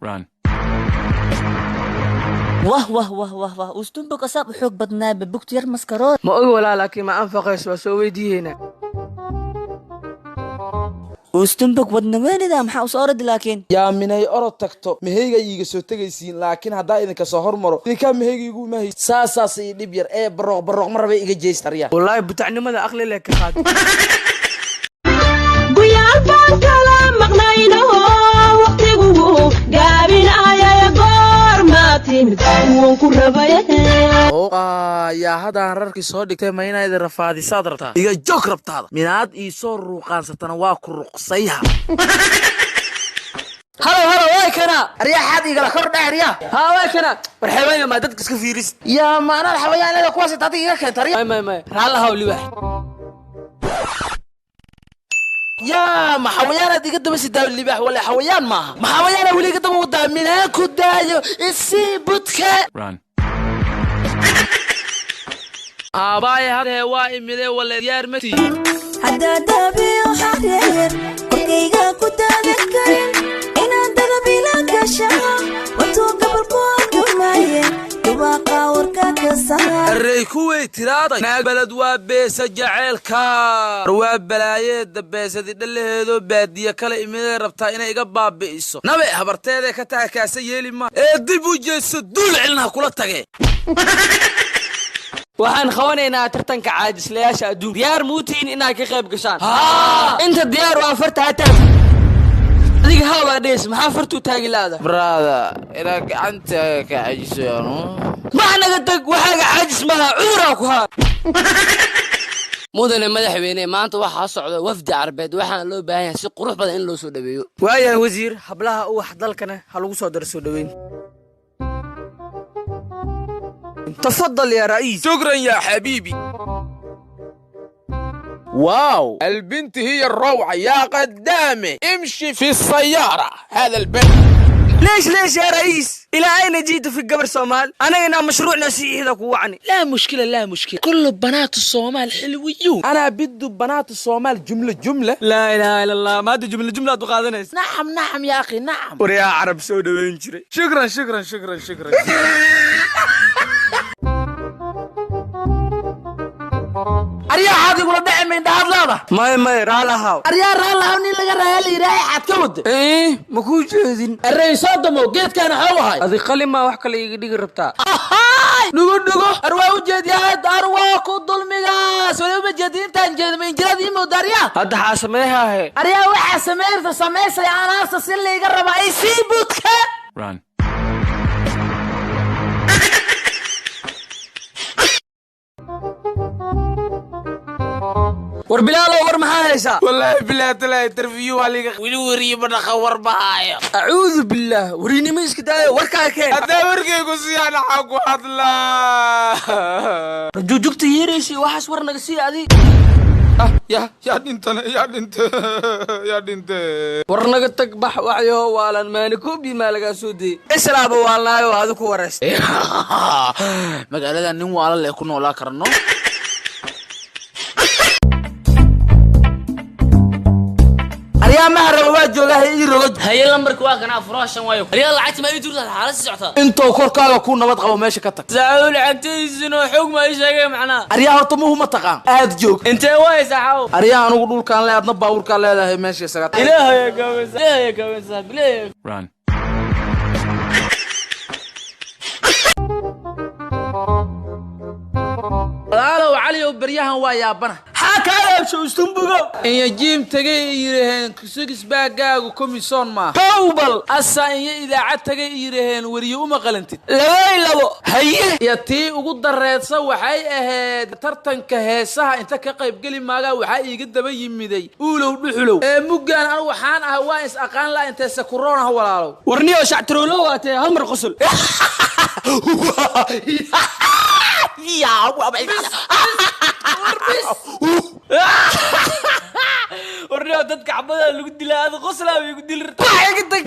Run. Wah wah wah wah wah, ustumbog asaab u xoog badnaaba bugta yar maskarood. Ma og walaa, laakiin ma anfaqayso, waa soo weydiiyeynaa. Ustumbog wadnaweynida maxaa usoo oradi laakiin? Yaa minay orod tagto maheyga iiga soo tegaysiin, laakiin haddaa idinka soo hormaro idinkaa maheyga igu imahay saasaas ii dhib yar ee barooq barooq ma rabay iga jeystarya. Wallaahi butacnimada aqli leh ka qaad. Guyaal baan kala maqnaynaho, waqtigugu gaabinayay, goor maa timid waan ku rabay. Yaa haddaan rarkii soo dhigtay, ma inaa idin rafaadisaad rabtaa? Iga joog rabtaada minaad ii soo ruuqaansatana waa ku ruqsayha. Halow halow, way kana. Aryaa, xaad igala kor dheh aryaa. Haa, way kana. War xeebanya maa dadka iska fiiris. Yaa maanaad xawayaanada kuwaas inta adiga iga keenta aryaa? May may may, raalla haw libax. Yaa, ma xawayaanaad iga daba sidaa libaax? Wale xawayaan maaha, ma xawayaana weli iga daba wadaa? Minaan ku daayo, isii budka. Run. Aabaaye, hadhee waa imidee wale diyaar ma tii? Haddaad dabiyo xareer korkayga ku daadan karin inaad dadabila gashaa watuu gabalku adumaye dubaaqa warka ka saar. Arey kuway tiraaday naag baled waa beesa jaceylka, war waa balaayeeda beesadi dhalaheedoo baadiye kale imidee rabtaa inay iga baabi'iso. Nabe habarteedee ka taha kaasa yeeli maa ee dib u jeedso, duul celin ha kula tage. Waxaan qabanaynaa tartanka caajislayaasha adduunka. Diyaar muutiin inaad ka qayb gashaan? Inta diyaar waa farta ha taag. Adiga haa baa dhees, maxaa fartuu taagi laada? Brada, ilaa gacanta ka cajisoyaanu. Max naga tag, waxaaga caajis maaha, cuduraa ku haa. Mudane madaxweyne, maanta waxaa socda wafdi Carbeed, waxaana loo baahan yahay si qurux badan in loo soo dhaweeyo. Waayahay wasiir, hablaha uwax dalkana ha lagu soo daro soo dhoweyn. Tafadal yaa ra'iis. شكرا يا حبيبي. واو، البنت هي الروعة. يا قدامي امشي في السيارة هذا البنت. ليش ليش يا رئيس؟ إلى أين جيت في قبر صومال؟ أنا هنا مشروعنا سيئ كوعني. لا مشكلة لا مشكلة، كل بنات الصومال حلويون، أنا بدو بنات الصومال جملة جملة. لا إله إلا الله، ما أدري جملة جملة تقاذنيس. نعم نعم يا أخي نعم. وريا عرب سو dhaweyn jiray. شكرا شكرا شكرا شكرا. Aryaa, xaad igula dhici maindhahaad leeda. May may, raalahaw. Aryaa, raallahaw nin laga raaya la yidhaahay, xaad ka wada. Ee, ma kuu jeedin. Arey soo damo geedkaana xaw ahay. Adi qalin maa wax kale iiga dhigi rabtaa? Dhugo dhugo, ar waa u jeediyaa, ar waa ku dulmigaas wali uma jeedi, intaan jeedma injirada ii mooda aryaa. Hadda xaa sameeyhaahe? Aryaa, waxaa sameyrta samaysay anaasta si layga rabaa ay sii budka. Run. War Bilaalow, war maxaa haysaa? Wallaahi bilaah talaa interview waa liga weli weriye ma dhaqa war bahaayo. Acuudu billaah, warinimo iska daayo, warkaa keen. haddaa warkaygu siyaan waxaa ku hadlaa. Jugjugta yeeraysi waxaas, war naga sii adi. Ya yaa dhintana, yaa dhinte, yaa dhinte. War naga tag, bax waxyo waalan maani koobi maa lagaa soo deyey islaaba waalnaayo adi ku waraysta. Magaalada nin waala leh ku noolaa karno. Aryaa, maha raba waa joogaa ii rogo. Haye, lambarka waa kanaa, furaha shan waayo. Aryaa, lacagta ma ii turtaa? Xaalad sii socotaa. Intuu korkaaga ku nabad qabo meesha ka tag. Saaxiibow, lacagtaydiisuna xoog ma ii sheegay macnaha. Aryaa, horta muhu ma taqaan aad joog. Intee waay saaxiibow? Aryaa, anugu dhulkaan le, adna baabuurkaan leedahay, meesha isaga tag. Ilaahay gaabeysa, ilaahay gaabeysa, ilaahay. Run. Walaalow Caliyow, beryahan waa yaabana. Xaa kaa yaabsho ustumbugo? Inya jiim tagay i yidhaheen sigisbaagaagu komison maaha. Kowbal. Asa inya idaacad tagay i yidhaheen weriye uma qalantid. Labay labo, haye. Iyo tii ugu dareedsa waxay ahayd tartanka heesaha inta ka qaybgeli maagaa, waxaa iiga daba yimiday uulow dhuxulow ee muggaan anu waxaan ahay waa is aqaan laa intee sakuroon ah walaalow. Warniyo shactiroolo waatee, hal mar qosol. Warniyo dadka xabadaha lagu dilaa, adi qoslaa bay igu dili rabtaa. Wax iga tag.